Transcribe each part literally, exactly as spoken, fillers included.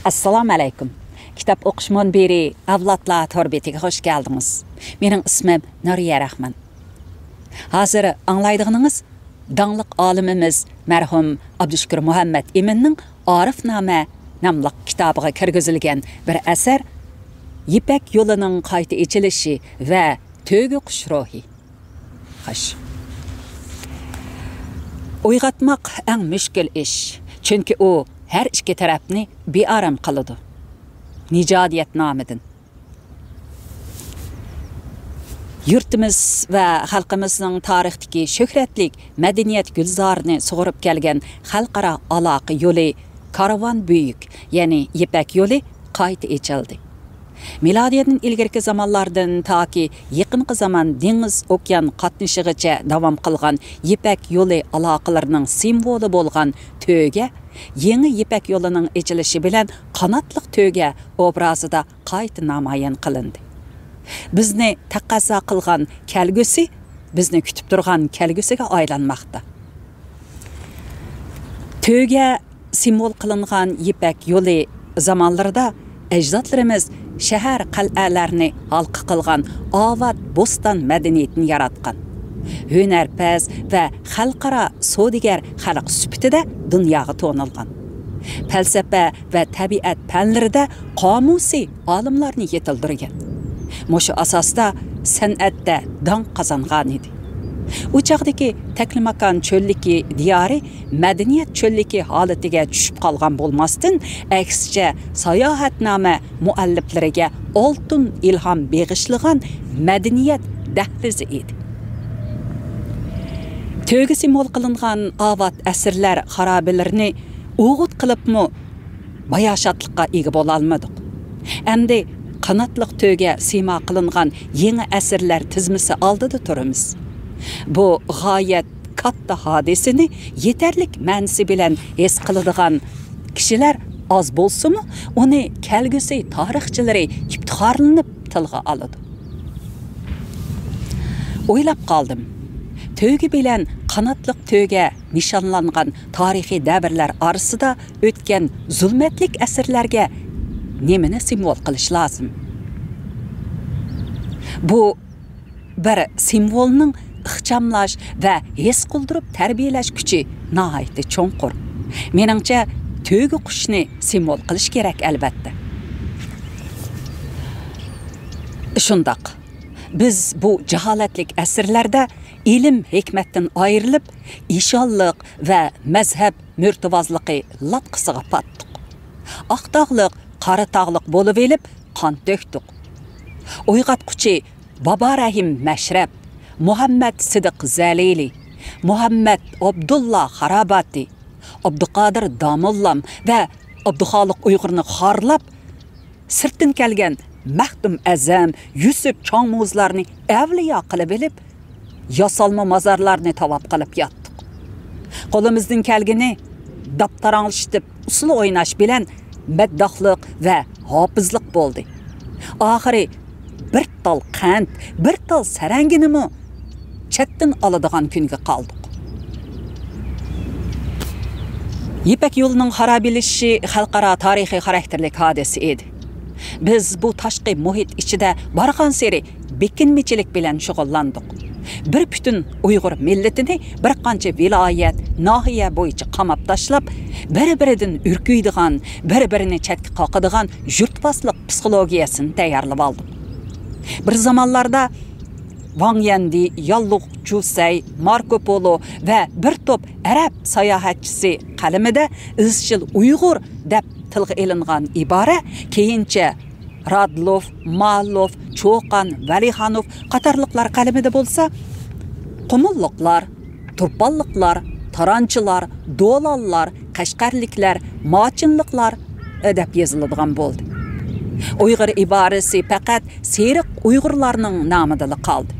ئەسسالامۇ ئەلەيكۇم. كىتاب ئوقۇش مۇنبىرى ئەۋلادلار تور بېتىگە خۇش كەلدىڭىز. مېنىڭ ئىسمىم نۇرىيە رەھمان. ھازىر ئاڭلايدىغىنىڭىز داڭلىق ئالىمىمىز مەرھۇم ئابدۇشۈكۈر مۇھەممەد ئىمىننىڭ ئارىفنامە ناملىق كىتابىغا كىرگۈزۈلگەن بىر ئەسەر، يىپەك يولىنىڭ قايتا ئېچىلىشى ۋە تۆگە قۇش روھى. خوش. ئويغاتماق ئەڭ مۈشكۈل ئىش، چۈنكى ئۇ ھەر ئىككى تەرەپنى بىئارام قىلىدۇ. نىجادىيەت نامىدىن. يۇرتىمىز ۋە خەلقىمىزنىڭ تارىختىكى شۆھرەتلىك مەدەنىيەت گۈلزارىنى سۇغۇرۇپ كەلگەن خەلقئارا ئالاقە يولى كارۋان بۈيۈك، يەنى يىپەك يولى قايتا ئېچىلدى. مىلادىيەدىن ئىلگىرىكى زامانلاردىن تاكى يېقىنقى زامان دېڭىز، ئوكيان قاتنىشىغىچە داۋام قىلغان يىپەك يولى ئالاقىلىرىنىڭ سىمۋولى بولغان تۆگە يېڭى يىپەك يولىنىڭ ئېچىلىشى بىلەن قاناتلىق تۆگە ئوبرازىدا قايتا نامايان قىلىندى. بىزنى تەقەززا قىلغان كەلگۈسى بىزنى كۈتۈپ تۇرغان كەلگۈسىگە ئايلانماقتا. تۆگە سىمۋول قىلىنغان يىپەك يولى زامانلىرىدا ئەجدادلىرىمىز شەھەر، قەلئەلەرنى ھالقا قىلغان ئاۋات، بوستان مەدەنىيىتىنى ياراتقان. ھۈنەرپەز ۋە خەلقئارا سودىگەر خەلق سۈپىتىدە دۇنياغا تونۇلغان. پەلسەپە ۋە تەبىئەت پەنلىرىدە قامۇسى ئالىملارنى يېتىلدۈرگەن. مۇشۇ ئاساستا سەنئەتتە داڭ قازانغانىدى. ئۇ چاغدىكى تەكلىماكان چۆللۈكى دىيارى مەدەنىيەت چۆللۈكى ھالىتىگە چۈشۈپ قالغان بولماستىن، ئەكسىچە، ساياھەتنامە مۇئەللىپلىرىگە ئالتۇن ئىلھام بېغىشلىغان مەدەنىيەت دەھلىزى ئىدى. تۆگە سىمۋول قىلىنغان ئاۋات ئەسىرلەر خارابىلىرىنى ئوغۇت قىلىپمۇ باياشاتلىققا ئىگە بولالمىدۇق. ئەمدى قاناتلىق تۆگە سىما قىلىنغان يېڭى ئەسىرلەر تىزمىسى ئالدىدا تۇرىمىز. بۇ غايەت كاتتا ھادىسىنى يېتەرلىك مەنىسى بىلەن ھېس قىلىدىغان كىشىلەر ئاز بولسىمۇ، ئۇنى كەلگۈسى تارىخچىلىرى ئىپتىخارلىنىپ تىلغا ئالىدۇ. ئويلاپ قالدىم، تۆگە بىلەن قاناتلىق تۆگە نىشانلانغان تارىخىي دەۋرلەر ئارىسىدا ئۆتكەن زۇلمەتلىك ئەسىرلەرگە نېمىنى سىمۋول قىلىش لازىم؟ بۇ بىر سىمۋولنىڭ ئىخچاملاش ۋە ھېس قىلدۇرۇپ تەربىيەلەش كۈچى ناھايىتى چوڭقۇر. مېنىڭچە، تۆگە قۇشنى سىمۋول قىلىش كېرەك، ئەلۋەتتە. شۇنداق، بىز بۇ جاھالەتلىك ئەسىرلەردە ئىلىم ھېكمەتتىن ئايرىلىپ، ئىشانلىق ۋە مەزھەپ مۆرتىۋازلىقى لاتقىسىغا پاتتۇق. ئاقتاغلىق، قاراتاغلىق بولۇۋېلىپ قان تۆكتۇق. ئويغاتقۇچى بابا رەھىم مەشرەپ، مۇھەممەد سىدىق زەلىلى، مۇھەممەد ئابدۇللا خاراباتى، ئابدۇقادىر داموللام ۋە ئابدۇخالىق ئۇيغۇرنى خارلاپ، سىرتتىن كەلگەن مەختۇم ئەزەم، يۈسۈپ چاڭمۇزلارنى ئەۋلىيا قىلىۋېلىپ، ياسالما مازارلارنى تاۋاپ قىلىپ ياتتۇق. قولىمىزدىن كەلگىنى داپتاراڭلىشىپ ئۇسسۇل ئويناش بىلەن مەدداھلىق ۋە ھاپىزلىق بولدى. ئاخىرى بىر تال قەنت، بىر تال سەرەڭگىنىمۇ چەتتىن ئالىدىغان كۈنگە قالدۇق. يىپەك يولىنىڭ خارابىلىشىشى خەلقئارا تارىخىي خاراكتېرلىك ھادىسە ئىدى. بىز بۇ تاشقى مۇھىت ئىچىدە بارغانسېرى بېكىنمىچىلىك بىلەن شۇغۇللاندۇق. بىر پۈتۈن ئۇيغۇر مىللىتىنى بىر قانچە ۋىلايەت، ناھىيە بويىچە قاماپ تاشلاپ، بىر-بىرىدىن ئۈركۈيدىغان، بىر-بىرىنى چەتكە قاقىدىغان يۇرتۋازلىق پسىخولوگىيەسىنى تەييارلىۋالدۇق. بىر زامانلاردا ۋاڭ يەندى، ياللۇغ جۇسەي، ماركو پولو ۋە بىر توپ ئەرەب ساياھەتچىسى قەلىمىدە ئىزچىل ئۇيغۇر دەپ تىلغا ئېلىنغان ئىبارە كېيىنچە رادلوف، مالوف، چوقان، ۋەلىخانوف قاتارلىقلار قەلىمىدە بولسا، قۇمۇللۇقلار، تۇرپانلىقلار، تارانچىلار، دولانلار، قەشقەرلىكلەر، ماچىنلىقلار، دەپ يېزىلىدىغان بولدى. ئۇيغۇر ئىبارىسى پەقەت سېرىق ئۇيغۇرلارنىڭ نامىدىلا قالدى.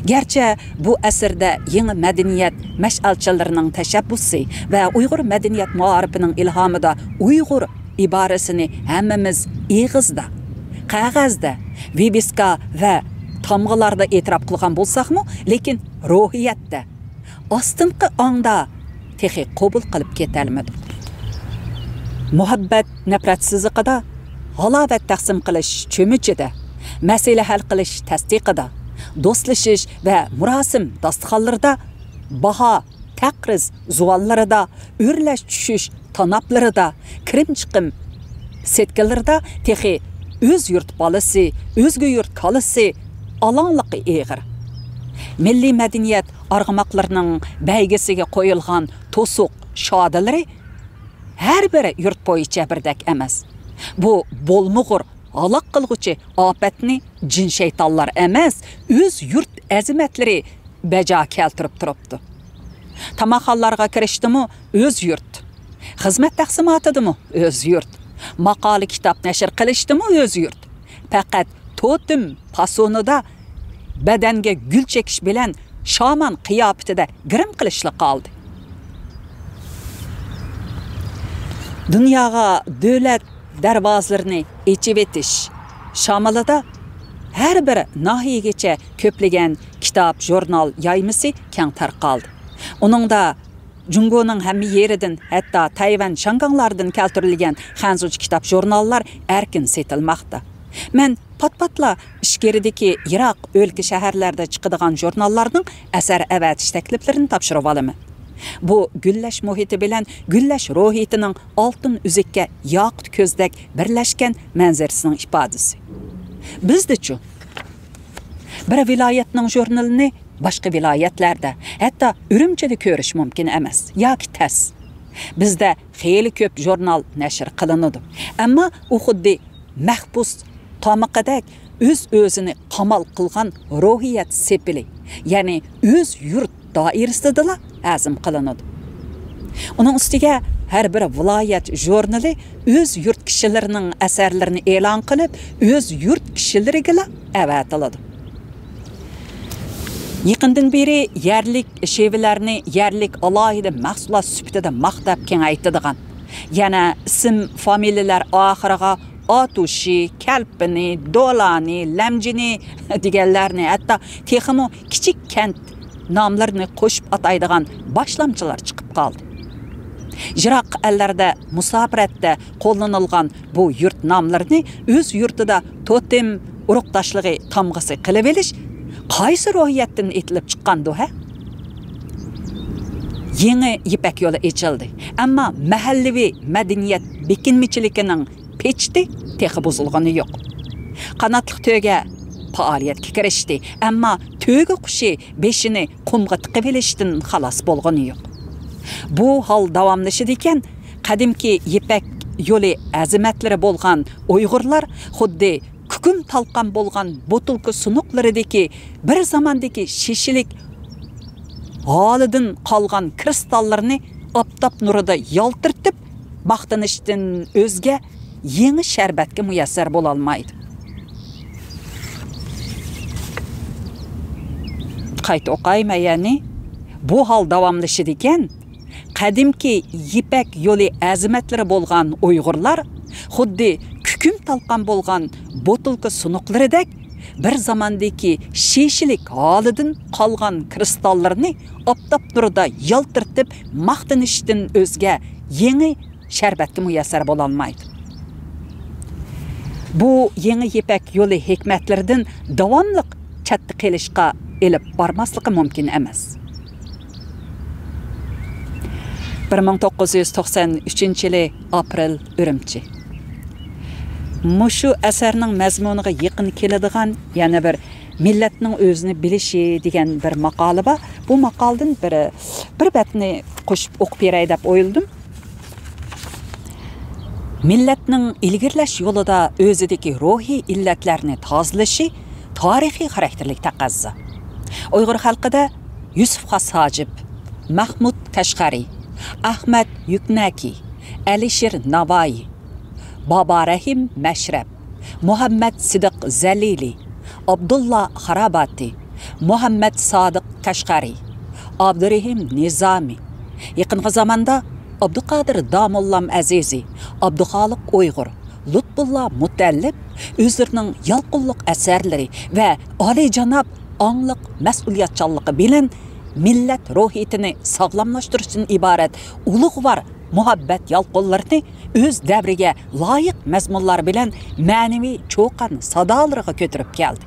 گەرچە بۇ ئەسىردە يېڭى مەدەنىيەت مەشئەلچىلىرىنىڭ تەشەببۇسى ۋە ئۇيغۇر مەدەنىيەت مائارىپىنىڭ ئىلھامىدا ئۇيغۇر ئىبارىسىنى ھەممىمىز ئېغىزدا، قەغەزدە، ۋىۋىسكا ۋە تامغىلاردا ئېتىراپ قىلغان بولساقمۇ، لېكىن روھىيەتتە، ئاستىنقى ئاڭدا تېخى قوبۇل قىلىپ كېتەلمىدۇق. مۇھەببەت نەپرەت سىزىقىدا، ھالاۋەت تەقسىم قىلىش چۆمۈچىدە، مەسىلە ھەل قىلىش تەستىقىدا، دوستلىشىش ۋە مۇراسىم داستىخانلىرىدا، باھا تەقرىز زۇۋانلىرىدا، ئۆرلەش چۈشۈش تاناپلىرىدا، كىرىم چىقىم سەتكىلىرىدا تېخى ئۆز يۇرت بالىسى، ئۆزگە يۇرت كالىسى ئالاڭلىقى ئېغىر. مىللىي مەدەنىيەت ئارغىماقلىرىنىڭ بەيگىسىگە قويۇلغان توسۇق شادىلىرى ھەر بىر يۇرت بويىچە بىردەك ئەمەس. بۇ بولمىغۇر ھالاك قىلغۇچى ئاپەتنى جىن-شەيتانلار ئەمەس، ئۆز يۇرت ئەزىمەتلىرى بەجا كەلتۈرۈپ تۇرۇپتۇ. تاماقخانىلارغا كىرىشتىمۇ ئۆز يۇرت. خىزمەت تەقسىماتىدىمۇ ئۆز يۇرت. ماقالە-كىتاب نەشر قىلىشتىمۇ ئۆز يۇرت. پەقەت توتېم پاسونىدا بەدەنگە گۈل چېكىش بىلەن شامان قىياپىتىدە گىرىم قىلىشلا قالدى. دۇنياغا دۆلەت دەرۋازىلىرىنى ئېچىۋېتىش شامىلىدا ھەر بىر ناھىيەگىچە كۆپلىگەن كىتاب، ژۇرنال يايمىسى كەڭ تارقالدى. ئۇنىڭدا جۇڭگونىڭ ھەممە يېرىدىن، ھەتتا تەيۋەن، شياڭگاڭلاردىن كەلتۈرۈلگەن خەنزۇچە كىتاب، ژۇرناللار ئەركىن سېتىلماقتا. مەن پات-پاتلا ئىچكىرىدىكى يىراق ئۆلكە، شەھەرلەردە چىقىدىغان ژۇرناللارنىڭ ئەسەر ئەۋەتىش تەكلىپلىرىنى تاپشۇرۇۋالىمەن. بۇ گۈللەش مۇھىتى بىلەن گۈللەش روھىيىتىنىڭ ئالتۇن ئۈزۈككە ياقۇت كۆزدەك بىرلەشكەن مەنزىرىسىنىڭ ئىپادىسى. بىزدىچۇ؟ بىر ۋىلايەتنىڭ ژۇرنىلىنى باشقا ۋىلايەتلەردە، ھەتتا ئۈرۈمچىدە كۆرۈش مۇمكىن ئەمەس ياكى تەس. بىزدە خېلى كۆپ ژۇرنال نەشر قىلىنىدۇ، ئەمما ئۇ خۇددى مەھبۇس تامىقىدەك ئۆز-ئۆزىنى قامال قىلغان روھىيەت سېپىلى، يەنى ئۆز يۇرت دائىرىسىدىلا ھەزىم قىلىنىدۇ. ئۇنىڭ ئۈستىگە ھەر بىر ۋىلايەت ژۇرنىلى ئۆز يۇرت كىشىلىرىنىڭ ئەسەرلىرىنى ئېلان قىلىپ، ئۆز يۇرت كىشىلىرىگىلا ئەۋەتىلىدۇ. يېقىندىن بېرى يەرلىك شېۋىلەرنى يەرلىك ئالاھىدە مەھسۇلات سۈپىتىدە ماختاپ كېڭەيتىدىغان، يەنە ئىسىم-فامىلىلەر ئاخىرىغا ئاتۇشى، كەلپىنى، دولانى، لەمجىنى دېگەنلەرنى، ھەتتا تېخىمۇ كىچىك كەنت ناملىرىنى قوشۇپ ئاتايدىغان باشلامچىلار چىقىپ قالدى. يىراق ئەللەردە مۇساپىرەتتە قوللىنىلغان بۇ يۇرت ناملىرىنى ئۆز يۇرتىدا توتېم ئۇرۇقداشلىقى تامغىسى قىلىۋېلىش قايسى روھىيەتتىن ئېتىلىپ چىققاندۇ، ھە؟ يېڭى يىپەك يولى ئېچىلدى، ئەمما مەھەللىۋى مەدەنىيەت بېكىنمىچىلىكىنىڭ پېچىتى تېخى بۇزۇلغىنى يوق. قاناتلىق تۆگە پائالىيەتكە كىرىشتى، ئەمما تۆگە قۇشى بېشىنى قۇمغا تىقىۋېلىشتىن خالاس بولغىنى يوق. بۇ ھال داۋاملىشىدىكەن، قەدىمكى يىپەك يولى ئەزىمەتلىرى بولغان ئۇيغۇرلار خۇددى كۈكۈم تالقان بولغان بوتۇلكا سۇنۇقلىرىدىكى بىر زاماندىكى شېشىلىك ھالىدىن قالغان كىرىستاللىرىنى ئاپتاپ نۇرىدا يالتىرىتىپ ماختىنىشتىن ئۆزگە يېڭى شەربەتكە مۇيەسسەر بولالمايدۇ. قايتا ئوقاي مەيەنى. بۇ ھال داۋاملىشىدىكەن، قەدىمكى يىپەك يولى ئەزىمەتلىرى بولغان ئۇيغۇرلار خۇددى كۈكۈم تالقان بولغان بوتۇلكا سۇنۇقلىرىدەك بىر زاماندىكى شېشىلىك ھالىدىن قالغان كىرىستاللىرىنى ئاپتاپ نۇرىدا يالتىرىتىپ ماختىنىشتىن ئۆزگە يېڭى شەربەتكە مۇيەسسەر بولالمايدۇ. بۇ يېڭى يىپەك يولى ھېكمەتلىرىدىن داۋاملىق چەتتە قېلىشقا ئېلىپ بارماسلىقى مۇمكىن ئەمەس. بىر مىڭ توققۇز يۈز توقسان ئۈچىنچى يىلى ئاپرېل، ئۈرۈمچى. مۇشۇ ئەسەرنىڭ مەزمۇنىغا يېقىن كېلىدىغان يەنە بىر مىللەتنىڭ ئۆزىنى بىلىشى دېگەن بىر ماقالە بار. بۇ ماقالىدىن بىر، بىر بەتنى قوشۇپ ئوقۇپ بېرەي دەپ ئويلىدىم. مىللەتنىڭ ئىلگىرىلەش يولىدا ئۆزىدىكى روھىي ئىللەتلەرنى تازىلىشى تارىخىي خاراكتېرلىك تەقەززا. ئۇيغۇر خەلقىدە يۈسۈپ خاس ھاجىپ، مەھمۇد كەشقەرى، ئەخمەت يۈكنەكى، ئەلىشىر ناۋايى، بابا رەھىم مەشرەپ، مۇھەممەد سىدىق زەلىلى، ئابدۇللا خاراباتى، مۇھەممەد سادىق كەشقەرى، ئابدۇرېھىم نىزامى، يېقىنقى زاماندا ئابدۇقادىر داموللام ئەزىزى، ئابدۇخالىق ئۇيغۇر، لۇتپۇللا مۇتەللىپ ئۆزلىرىنىڭ يالقۇنلۇق ئەسەرلىرى ۋە ئالىيجاناب ئاڭلىق مەسئۇلىيەتچانلىقى بىلەن مىللەت روھىيىتىنى ساغلاملاشتۇرۇشتىن ئىبارەت ئۇلۇغۋار مۇھەببەت يالقۇنلىرىنى ئۆز دەۋرىگە لايىق مەزمۇنلار بىلەن مەنىۋى چۇقان سادالىرىغا كۆتۈرۈپ كەلدى.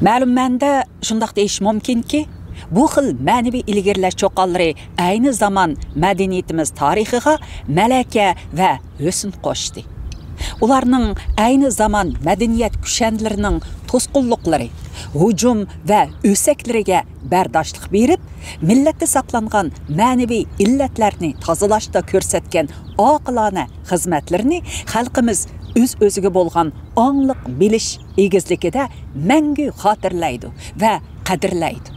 مەلۇم مەنىدە شۇنداق دېيىش مۇمكىنكى، بۇ خىل مەنىۋى ئىلگىرىلەش چۇقانلىرى ئەينى زامان مەدەنىيىتىمىز تارىخىغا مەلەكە ۋە ھۆسن قوشتى. ئۇلارنىڭ ئەينى زامان مەدەنىيەت كۈشەنلىرىنىڭ توسقۇنلۇقلىرى، ھۇجۇم ۋە ئۆسەكلىرىگە بەرداشلىق بېرىپ، مىللەتتە ساقلانغان مەنىۋى ئىللەتلەرنى تازىلاشتا كۆرسەتكەن ئاقىلانە خىزمەتلىرىنى خەلقىمىز ئۆز-ئۆزىگە بولغان ئاڭلىق بىلىش ئېگىزلىكىدە مەڭگۈ خاتىرىلەيدۇ ۋە قەدىرلەيدۇ.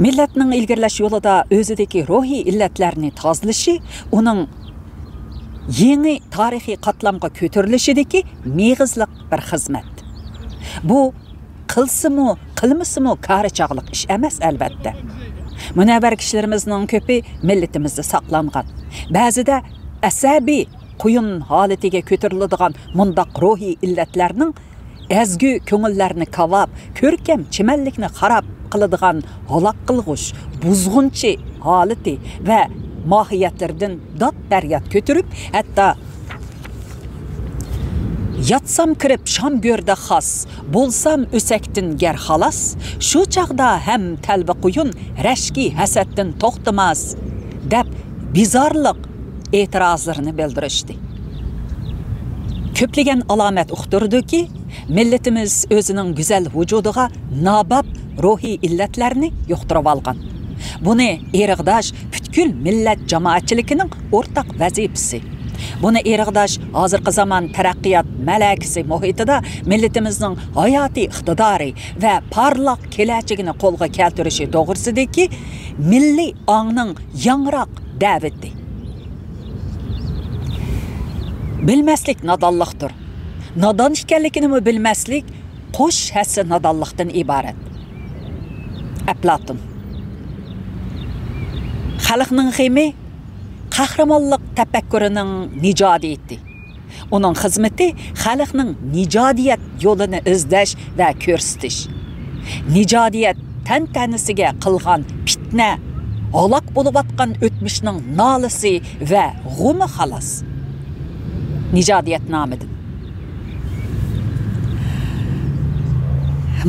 مىللەتنىڭ ئىلگىرىلەش يولىدا ئۆزىدىكى روھىي ئىللەتلەرنى تازىلىشى ئۇنىڭ يېڭى تارىخىي قاتلامغا كۆتۈرۈلۈشىدىكى مېغىزلىق بىر خىزمەت. بۇ قىلسىمۇ، قىلمىسىمۇ كارى چاغلىق ئىش ئەمەس، ئەلۋەتتە. مۇنەۋۋەر كىشىلىرىمىزنىڭ كۆپى مىللىتىمىزدە ساقلانغان. بەزىدە ئەسەبىي قۇيۇن ھالىتىگە كۆتۈرۈلىدىغان مۇنداق روھىي ئىللەتلەرنىڭ ئەزگۈ كۆڭۈللەرنى كاۋاپ، كۆركەم چىمەنلىكنى خاراب قىلىدىغان ھالاك قىلغۇچ، بۇزغۇنچى ھالىتى ۋە ماھىيەتلىرىدىن داد-پەرياد كۆتۈرۈپ، ھەتتا «ياتسام كىرىپ شام گۆردە خاس، بولسام ئۆسەكتىن گەر خالاس، شۇ چاغدا ھەم تەلۋە قۇيۇن رەشكى ھەسەتتىن توختىماس» دەپ بىزارلىق ئېتىرازلىرىنى بىلدۈرۈشتى. كۆپلىگەن ئالامەت ئۇقتۇرىدۇكى، مىللىتىمىز ئۆزىنىڭ گۈزەل ۋۇجۇدىغا ناباب روھىي ئىللەتلەرنى يۇقتۇرۇۋالغان. بۇنى ئىرغداش پۈتكۈل مىللەت جامائەتچىلىكىنىڭ ئورتاق ۋەزىپىسى. بۇنى ئىرغداش ھازىرقى زامان تەرەققىيات مەلەكىسى مۇھىتىدا مىللىتىمىزنىڭ ھاياتىي ئىقتىدارى ۋە پارلاق كېلەچىكىنى قولغا كەلتۈرۈشى توغرىسىدىكى مىللىي ئاڭنىڭ ياڭراق دەۋىتى. بىلمەسلىك نادانلىقتۇر. نادان ئىكەنلىكىنىمۇ بىلمەسلىك قوش ھەسسە نادانلىقتىن ئىبارەت. ئەپلاتون. خەلقنىڭ غېمى قەھرىمانلىق تەپەككۇرىنىڭ نىجادىيىتى. ئۇنىڭ خىزمىتى خەلقنىڭ نىجادىيەت يولىنى ئىزدەش ۋە كۆرسىتىش. نىجادىيەت تەنتەنىسىگە قىلغان پىتنە، ھالاك بولۇۋاتقان ئۆتمۈشنىڭ نالىسى ۋە غۇمى خالاس. نىجادىيەت نامىدىن.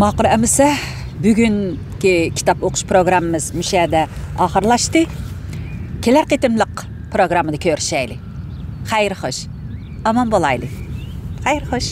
ماقۇل ئەمىسە، بۈگۈنكى كىتاب ئوقۇش پروگراممىمىز مۇشۇ يەردە ئاخىرلاشتى. كېلەر قېتىملىق پروگراممىدا كۆرۈشەيلى. خەير خوش. ئامان بولايلى. خەير خوش.